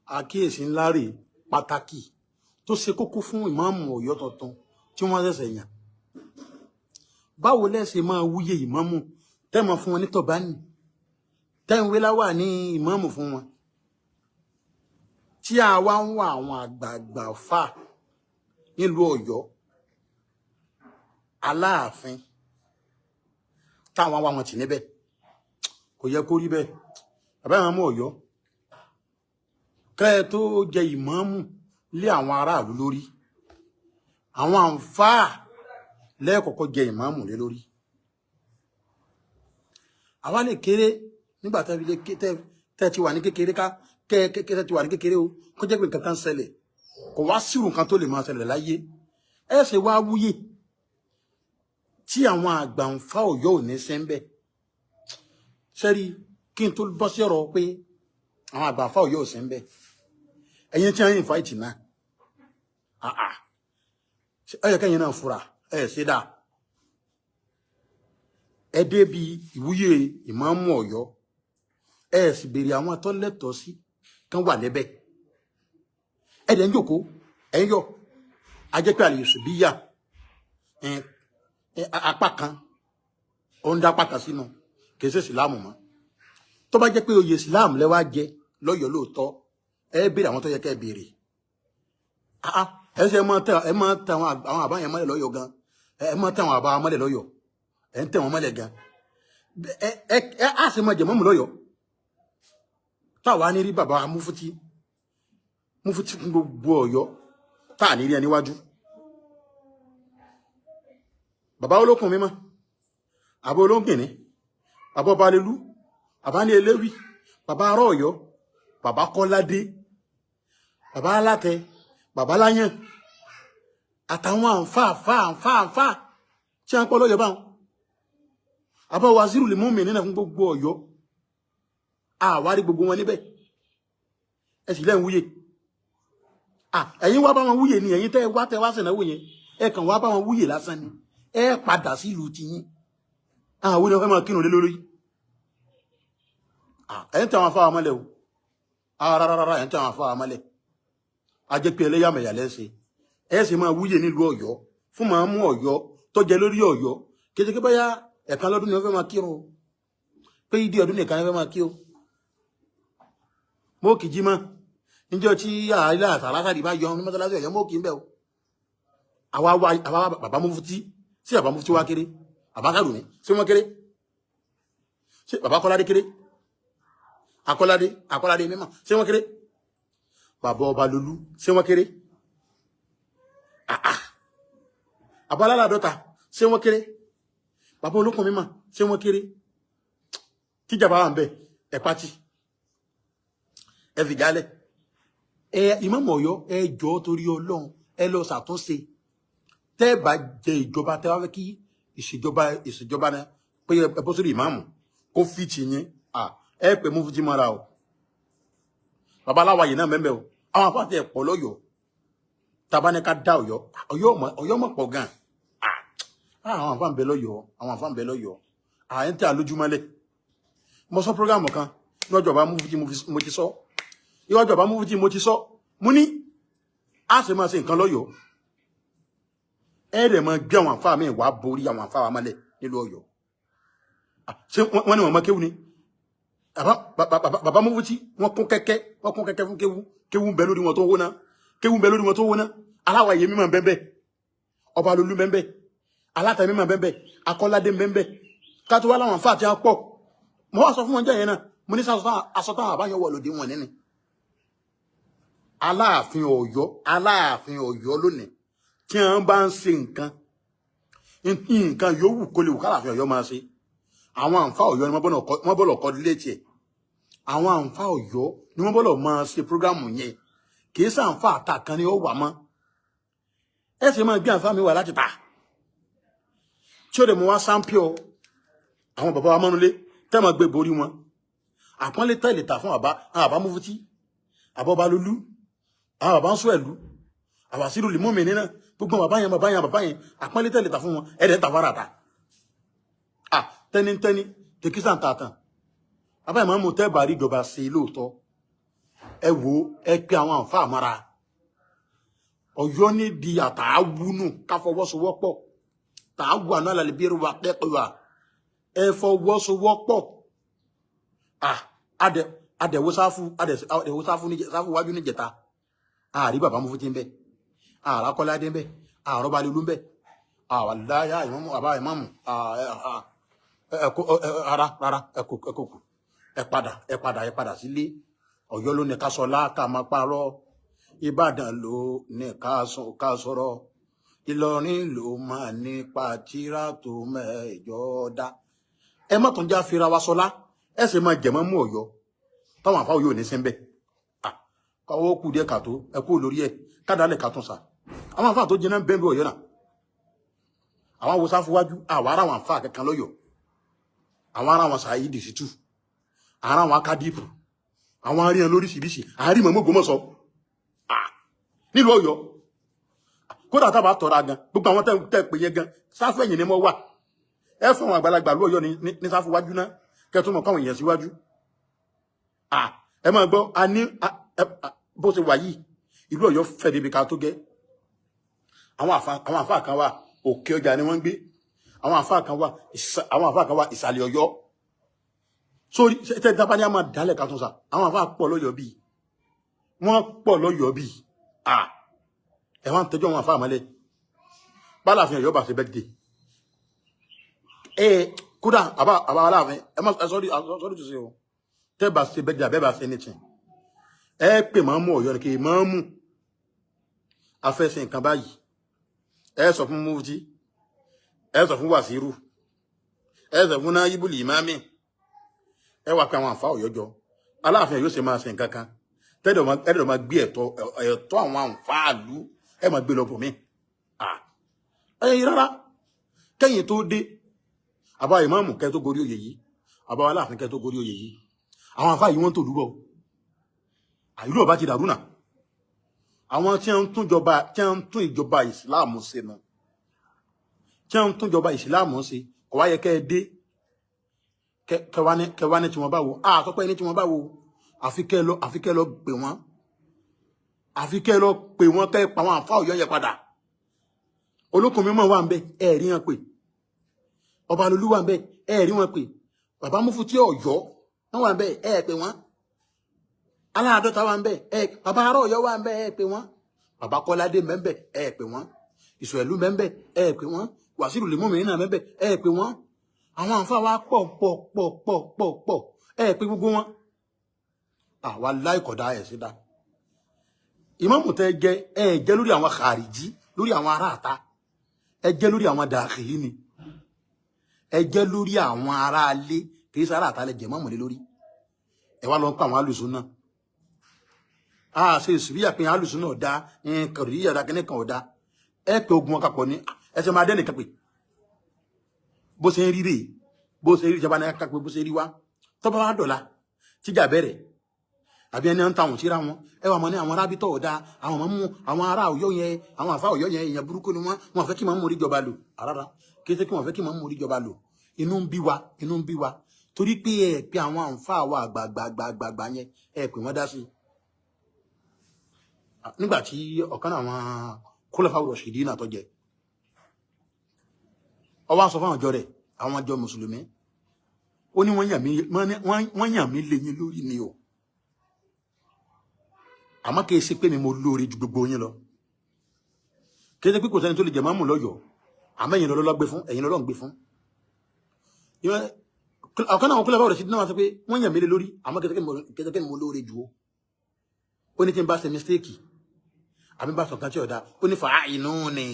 Àkíyèsí ńlá rèé pàtàkì tó ṣe kókó fún ìmáàmù Ọ̀yọ́ tuntun tí wọ́n ṣẹ̀ṣẹ̀ yàn. Báwo lẹ ṣe máa wúyè ìmáàmù tẹ́ mọ̀ fún wọn ní tọ̀bánì, tẹ́ ń wé láwà ní ìmáàmù fún wọn, tí a wá ń wá àwọn àgbààgbà fà nílùú Ọ̀yọ́, Aláàfin, táwọn wá wọn tì níbẹ̀? Kò yẹ kó rí bẹ́ẹ̀. Bàbá ìmáàmù Ọ̀yọ́, kẹ́ ẹ tó jẹ ìmáàmù lé àwọn aráàlú lórí, àwọn àǹfààá lẹ́ẹ̀kọ̀kọ́ jẹ ìmáàmù lé lórí. Àwa lè kéré nígbà tẹ́ ti wà ní kékeré, ká kẹ́ tẹ́ ti wà ní kékeré o, kó jẹ́ pé nǹkan kan ṣẹlẹ̀, kò wá sírù nǹkan tó lè máa ṣẹlẹ̀ láyé. Ẹ ṣe wá wúyè tí àwọn àgbà ń fa Ọ̀yọ́ ò ní sẹ́ńbẹ̀ sẹ́rí. Kí n tó bọ́ sí ọ̀rọ̀ pé àwọn àgbà ń fa Ọ̀yọ́ ò sẹ́ńbẹ̀, ẹ̀yin tí wọ́n yìn fáìtì náà, ẹ yẹ kẹ́yìn náà fura. Ẹ ṣe dáa, ẹ débi ìwúyè ìmáàmù Ọ̀yọ́, ẹ sì béèrè àwọn tó lẹ́tọ̀ọ́ sí kán wà níbẹ̀. Ẹ dẹ̀ ń jòkó, ẹ ń yọ̀. Ajẹ́ pé àlè bí yà apá kan ó ń dá apá kan sínú, kì í ṣe ìsìláàmù mọ́. Tó bá jẹ́ pé oyè ìsìláàmù lẹ wá jẹ lọ́yọ̀ọ́ lóòótọ́, ẹ béèrè àwọn tó yẹ kẹ́ ẹ béèrè. Ẹ ṣe ẹ máa tẹ àwọn àbá yẹn mọ́lẹ̀ lọ́yọ̀ọ́ gan. Ẹ máa tẹ àwọn àbá mọ́lẹ̀ lọ́yọ̀ọ́, ẹ ń tẹ wọn mọ́lẹ̀ gan. Ẹ ẹ ẹ á sì máa jẹ mọ́mù lọ́yọ̀ọ́, táwa ní rí bàbá mufuti, mufuti fún gbogbo Ọ̀yọ́, táà ní rí ẹ níwájú. Bàbá olókùn mímọ́, àbá olóńgìní, bàbá ọbalẹlú, bàbá ní eléwì, bàbá ará Ọ̀yọ́, bàbá Kọ́ládé, bàbá alátẹ, bàbá láyàn, àtàwọn àǹfààfà àǹfààfà tí a ń pọ́ lọ́yọ̀ báwọn, àbá waziri lè mú mi nínú fún gbogbo Ọ̀yọ́, àwárí gbogbo wọn níbẹ̀. Ẹ sì lẹ́ ń wúyè. Ẹ̀yin wá bá wọn wúyè ni. Ẹ̀yin tẹ́ wá sẹ̀náwó yẹn, ẹ kàn wá bá wọn wúyè lásán ni. Ẹ padà sílùú tiyín. Àwọn onífẹ́ máa kírun lé lórí. Ẹ̀yin tẹ́ àwọn afáwa mọ́lẹ̀ o. Rárá, ẹ̀yin tẹ́ àwọn afáwa mọ́lẹ̀. A jẹ́ pé ẹlẹ́yàmẹ̀yà lẹ́sẹ̀. Ẹ sì máa wúyè nílùú Ọ̀yọ́ fún màá mú Ọ̀yọ́ tó jẹ lórí Ọ̀yọ́. Kété báyà ẹ̀kan lọ́dún ni wọ́n fẹ́ máa kírun o, pé ìdí ọdún nìkan ni wọ́n fẹ́ máa kí o. Mo kì í jí mọ́ níjọ́ tí àìlà àtàlásàdì bá yọ ní mọ́sálásí Ọ̀yọ́, mo kì í bẹ̀ o. Àwa wa, àwa bàbá mufti sí, bàbá mufti wá kéré, bàbá kàrùmí sí wọn kéré, sí bàbá Kọ́ládé kéré, Akọ́ládé, Akọ́ládé mímọ́ sí wọn kéré, bàbá ọba lolú sí wọn kéré, àà àbálálà dọ́ta sí wọn kéré, bàbá olókùn mímọ́ sí wọn kéré. Tíjàmbá wà ń bẹ, ẹ pátì, ẹ fìjálẹ̀. Ẹ ìmáàmù Ọ̀yọ́, ẹ jọ̀ọ́, torí Ọlọ́run, ẹ lọ ṣàtúnṣe. Tẹ́ ẹ bá jẹ ìjọba, tẹ́ wá fẹ́ kí ìṣèjọba náà pé ẹ bọ́ sórí ìmáàmù kó fìtì yín, ẹ pè mú fìtì mọ́ra o. Babaláwa yìí náà mẹ́mẹ́ o. Àwọn afáàtì ẹ̀ pọ̀ lọ́yọ̀ọ́. Tàbá ní ká dá Ọ̀yọ́, Ọ̀yọ́ mọ̀ pọ̀ gan. Àwọn àfáà ń bẹ lọ́yọ̀ọ́, àwọn àfáà ń bẹ lọ́yọ̀ọ́. À ń tẹ́ àlójúmọ́lẹ̀. Mo sọ program kan níwájú ọba mufti, mo ti sọ níwájú ọba mufti, mo ti sọ. Mo ní a sì máa ṣe nǹkan lọ́yọ̀ọ́, ẹ rẹ̀ máa gbé àwọn àfáà mi wá borí àwọn àfáà wa mọ́lẹ̀ nílùú Ọ̀yọ́. Ṣé wọ́n ní wọ́n mọ kéwú ni? Bàbá mufti, wọ́n kún kẹ́kẹ́, wọ́n kún kẹ́kẹ́ fún kéwú. Kéwú ń bẹ lórí wọn tó wó ná, kéwú ń bẹ lórí wọn tó wó ná. Aláwa yèmí máa bẹ́ẹ̀ bẹ́ẹ̀, ọba lolú bẹ́ẹ̀ bẹ́ẹ̀, alátẹ̀mí máa bẹ́ẹ̀ bẹ́ẹ̀, akọ́ládé bẹ́ẹ̀ bẹ́ẹ̀, ká tó wá láwọn àfáà tí wọ́n pọ̀. Mo wá sọ fún wọn jẹ́ yẹn náà, mo ní aṣọ táwọn àbáyọ wọ̀ lòdì wọn nínú Aláàfin Ọ̀yọ́. Aláàfin Ọ̀yọ́ lónìí, tí wọ́n bá ń ṣe nǹkan, nǹkan yòówù kó lè wù káláàfin Ọ̀yọ́ máa ṣe, àwọn àǹfà Ọ̀yọ́ ni wọ́n bọ̀lọ̀ kọ́ létí ẹ̀. Àwọn àǹfà Ọ̀yọ́ ni wọ́n bọ̀lọ̀ máa ṣe program yẹn, kì í sàǹfà àtà kan ni ó wà mọ́. Ẹ sì máa gbé àǹfà mi wà láti ta tí ó lè mú wá sáńpìọ̀ àwọn bàbá wa mọ́nulé tẹ́ máa gbé borí wọn. Àpọ́nlé tẹ́lẹ̀ tà fún bàbá, àwọn bàbá mufti, àbọ̀bá lolú, àwọn bàbá ń sọ ẹ̀lú àwàsírù lè mú mi nínà, gbogbo bàbá yẹn, bàbá yẹn, bàbá yẹn, àpọ́nlé tẹ́lẹ̀ tà fún wọn, ẹ̀rẹ̀ ń tà fara ta. Ah, tẹ́nitẹ́ni tẹkísà ń ta tán. Bàbá ìmáàmù, tẹ́ bá rí ìjọba ṣe lóòótọ́, Ẹ wo, ẹ pé àwọn àǹfààní mọ́ra. Ọ̀yọ́ ní di àtàwùnú ká fọwọ́sowọ́pọ̀. Tààwù àná àlàlẹ́ bí wa pẹ́pẹ́ wa, ẹ fọwọ́sowọ́pọ̀. Ah, adẹ adẹ̀wò sáfù, adẹ̀wò sáfù ní sáfù wájú níjẹta. Àrí bàbá mú fún ti ń bẹ, àrà kọ́ládé ń bẹ, àrọ́ balẹ̀ olú ń bẹ. Àwàláyà ìmọ̀mù, àbá ìmọ̀mù, rárá rárá, ẹ kò kù, ẹ padà, ẹ padà, ẹ padà sílé. Ọ̀yọ́ ló ní ká sọlá, ká máa parọ́. Ìbàdàn ló ní ká sọ̀rọ̀. Ìlọrin ló máa nípa tíra tó mẹ́jọ dá. Ẹ má tún já fira wa sọlá. Ẹ sì máa jẹ̀mọ́ mú Ọ̀yọ́ táwọn àfáwọn yóò ní sínbẹ̀. Káwọ́ kù díẹ̀ kàtó, ẹ kú lórí ẹ kádàálẹ̀ kàtún sà. Àwọn àfáà tó jiná bẹ́ẹ̀ bí Ọ̀yọ́ náà, àwọn wo sáfúwájú, àwọn ará àwọn àfáà kankan lọ́yọ̀, àwọn ará àwọn sàáyídì sí tù, ará àwọn akádìpù, àwọn aríyan lóríṣiríṣi, àárín mọ̀mọ́ Ògbómọ̀ṣọ́ nílùú Ọ̀yọ́. Kódà tábà tọ́ra gan, gbogbo àwọn tẹ́ pè yẹn gan, sáfù ẹ̀yìn ni mo wà. Ẹ fún àwọn àgbàlagbà lú Ọ̀yọ́ ní sáfù wájú náà, kẹtù mọ̀ káwọn èèyàn síwájú. Ẹ máa gbọ́, a ní bó ṣe wà yìí, ìlú Ọ̀yọ́ fẹ̀ débi ká tó gẹ́. Àwọn àfa kan wà, òkè ọjà ni wọ́n ń gbé. Àwọn àfa kan wà ìsàlẹ̀ Ọ̀yọ́. Sórí tẹ́ dábàá ní a máa dálẹ̀ ká tún sa. Àwọn àfa pọ̀ lọ́yọ̀ bíi, wọ́n pọ̀ lọ́yọ̀ bíi. Ẹ wá ń tẹ́jọ́ àwọn àfa àmọ́lẹ̀. Bálàfin Ọ̀yọ́ bá ṣe birthday, ẹ kódà àbá aláàfin, ẹ má ẹ sọrí sọrí tó ṣe o. Tẹ́ bá ṣe birthday, àbẹ́ bá ṣe anything, ẹ pè máa mú Ọ̀yọ́ ni kì í máa mú afẹ́sẹ̀ nǹkan báyìí. Ẹ sọ fún mufti, ẹ sọ fún wàsíìrù, ẹ sọ fún náyíbùlì ìmáàmì, ẹ wá pé àwọn àfa Ọ̀yọ́ jọ. Aláàfin Ọ̀yọ́ ṣe máa ṣe nǹkan kan tẹ́lẹ̀ máa gbé ẹ̀tọ́ àwọn àǹfààlú, ẹ máa gbé lọ bòmí. Ẹ yìí rárá, kẹ́yìn tó dé, àbá ìmáàmù kẹ́ tó gorí oyè yìí, àbá aláàfin kẹ́ tó gorí oyè yìí, àwọn àfa yìí wọ́n tó lúbọ̀ àìlú ọba ti dàrú náà. Àwọn tí wọ́n ń tún jọba, tí wọ́n ń tún ìjọba ìsìláàmù ṣe nu, tí wọ́n ń tún ìjọba ìsìláàmù ṣe, kò wá yẹ kẹ́ ẹ dé kẹwàá ní tí wọ́n bá wo àtọ́pẹ́ ní tí wọ́n bá wo. Àfi kẹ́ lọ pè wọ́n, àfi kẹ́ lọ pè wọ́n, kẹ́ pa àwọn àfa Ọ̀yọ́ yẹn padà. Olókùn mímọ́ wà ń bẹ, ẹ rí wọn pè. Ọba lolú wà ń bẹ, ẹ rí wọn pè. Bàbá Mufti Ọ̀yọ́ wọn wà ń bẹ, ẹ pè wọ́n. Aláàdọ́ta wà ń bẹ, ẹ bàbá ará Ọ̀yọ́ wà ń bẹ, ẹ pè wọ́n. Bàbá Kọ́ládé mẹ́ńbẹ̀, ẹ pè wọ́n. Ìṣòẹ̀lú mẹ́ńbẹ̀, ẹ pè wọ́n. Wàsíù Lèmọ́mì náà mẹ́ńbẹ̀, ẹ pè wọ́n. Àwọn àǹfà wa pọ̀ pọ̀ pọ̀ pọ̀ pọ̀ pọ̀, ẹ pè gbogbo wọn. Àwa láìkọ̀dá ẹ̀ sí dá. Ìmáàmù tẹ́ jẹ́, ẹ jẹ́ lórí àwọn kàrìjí, lórí àwọn aráàta, ẹ jẹ́ lórí àwọn dàkìlì ni, ẹ jẹ́ lórí àwọn aráalé, kì í sára àtàlẹ̀ jẹ̀ mọ́mù lé lórí. Ẹ wá lọ ń pa àwọn alùsùn náà. A ṣe ìsúbíyà pé alùsùn náà dá kàrìyà dá, kíní kan ò dá. Ẹ pé ogun wọn kapọ̀ ní ẹ ṣe máa dẹ́nìkan pé bó ṣe ń rí rèé, bó ṣe rí ìjọba náà kápẹ́, bó ṣe rí wá. Tọ́ba wá dọ̀la tíjà bẹ̀rẹ̀, àbí ẹni ń tàwọn síra wọn, ẹ wà mọ ní àwọn arábítọ̀ ọ̀dà, àwọn ọmọ mú àwọn ará Ọ̀yọ́ yẹn, àwọn àfa Ọ̀yọ́ yẹn, èèyàn burúkú ni wọn, wọn fẹ́ kí màá mú orí jọba lò rárá. Kí ṣe kí wọn fẹ́ kí màá mú orí jọba lò? Inú ń bí wa, inú ń bí wa torí pé ẹ pé àwọn àǹfà wa àgbààgbààgbààgbà yẹn, ẹ pè wọ́n dá sí i. Nígbà tí ọ̀kan náà àwọn kólẹ́fà rọ̀ṣìdì náà tó jẹ, ó wá sọ fún àwọn ọjọ́ rẹ̀, àwọn ọjọ́ mùsùlùmí, ó ní wọ́n yàn mí lé yín lórí ni o, àmọ́ kì í ṣe pé mi mo lóore ju gbogbo yín lọ. Kì í ṣe pé kò sẹ́ni tó lè jẹ máàmù lọ́yọ̀ọ́, àmọ́ ẹ̀yin lọ́lọ́ gbé fún, ẹ̀yin lọ́lọ́ ń gbé fún. Ọ̀kan náà àwọn kólẹ́fà rọ̀ṣìdì náà wá sọ pé wọ́n yàn mí lé lórí, àmọ́ kì í ṣe pé mo lóore ju o. Ó ní tí n bá ṣe mistake àbí bá sọ̀kan tí ọ̀dà, ó ní fàá inú ni,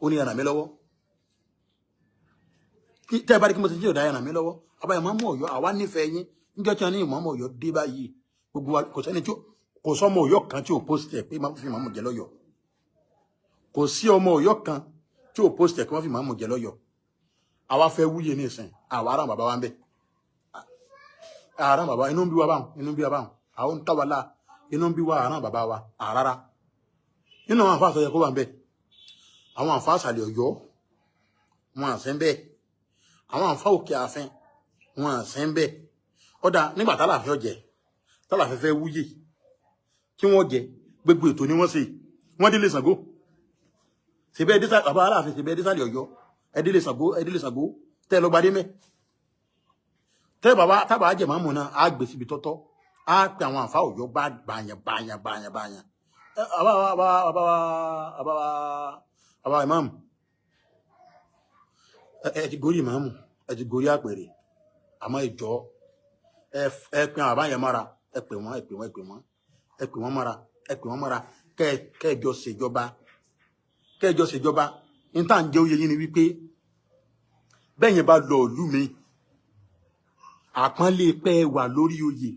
ó ní ràn mí lọ́wọ́. Tẹ́ ẹ bá rí kí mo ti tí ọ̀dà, ràn mí lọ́wọ́. Àbá ìmáàmù Ọ̀yọ́, àwa nífẹ̀ẹ́ yín. Níjọ́ tí wọ́n ní ìmáàmù Ọ̀yọ́ dé báyìí, gbogbo wa, kò sẹ́ni tí kò sọ́mọ Ọ̀yọ́ kan tí ò post ẹ̀ pé máa fi ìmáàmù jẹ lọ́yọ̀. Kò sí ọmọ Ọ̀yọ́ kan tí ò post ẹ̀ pé wọ́n fi ìmáàmù jẹ lọ́yọ̀. Àwa fẹ́ wúye ní ìsìn, àwa ará bàbá wa ń bẹ, ará bàbá, inú ń bí wa báwọn, inú ń bí wa báwọn, àwọn ń tàwa láà, inú ń bí wa, ará bàbá wa àrárá. Nínú àwọn àfáà sọ yẹ kó wà ń bẹ, àwọn àfáà àsàlẹ̀ Ọ̀yọ́ wọn àṣẹ ń bẹ, àwọn àfáà òkè àfin wọn àṣẹ ń bẹ. Ọ̀dà nígbà tálàfẹ́ ọ̀jẹ̀, tálàfẹ́ fẹ́ wúyè. Kí wọ́n jẹ gbogbo ètò ni wọ́n ṣe. Wọ́n délé Ṣàngó, ṣèbẹ́ ẹdí bàbá Aláàfin, ṣèbẹ́ ẹdí sálẹ̀ Ọ̀yọ́, ẹdílé Ṣàngó, ẹdílé Ṣàngó tẹ́ ẹ lọ gbadé mẹ́. Tẹ́ bàbá tábà jẹ̀ máàmù náà, á gbé síbi tọ́tọ́, á pe àwọn àfa Ọ̀yọ́ bá bàyàn bàyàn bàyàn bàyàn. Bàbá bàbá bàbá bàbá bàbá ìmáàmù, ẹ ti gorí ìmáàmù, ẹ ti gorí àpèrè, àmọ́ ìjọ ẹ pe àwọn àbá yẹn mọ́ra, ẹ pè wọ́n, ẹ pè wọ́n, ẹ pè wọ́n, ẹ pè wọ́n mọ́ra, ẹ pè wọ́n mọ́ra, kẹ́ ẹ jọ ṣèjọba, kẹ́ ẹ jọ ṣèjọba. Ní tá à ń jẹ́ oyè yín ni wípé bẹ́ẹ̀ yẹn bá lọ ìlú mi, àpọ́nlé pẹ́ wà lórí oyè,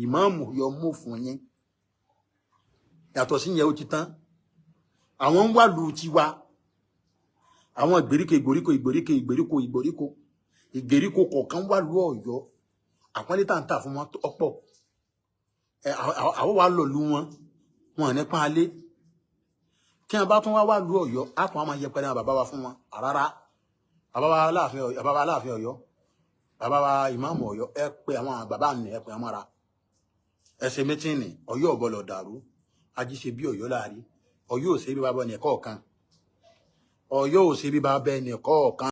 ìmáàmù yọ mú fún yín. Yàtọ̀ sí yẹn, ó ti tán. Àwọn ń wà lù tiwa, àwọn ìgbèríko, ìgbèríko, ìgbèríko, ìgbèríko, ìgbèríko, ìgbèríko kọ̀ọ̀kan wà lù Ọ̀yọ́. Àpọ́nlé tá à ń tà fún wọn ọ̀pọ̀. Àwọn wà lọ lù wọn, wọn ní pa alé. Tí wọn bá tún wá wà lù Ọ̀yọ́, á tún wá máa yẹpẹrẹ àwọn bàbá wa fún wọn. Rárá, bàbá wa Aláàfin Ọ̀yọ́, bàbá wa Aláàfin Ọ̀yọ́, bàbá wa ìmáàmù Ọ̀yọ́, ẹ pé àwọn bàbá mi, ẹ pé àwọn mọ́ra, ẹ ṣe meeting. Ọ̀yọ́ ò gbọ́dọ̀ dàrú. Ají ṣe bí Ọ̀yọ́ láàrí. Ọ̀yọ́ ò ṣe bí bàbá ẹnì kọ̀ọ̀kan. Ọ̀yọ́ ò ṣe bí bàbá ẹnì kọ̀ọ̀kan.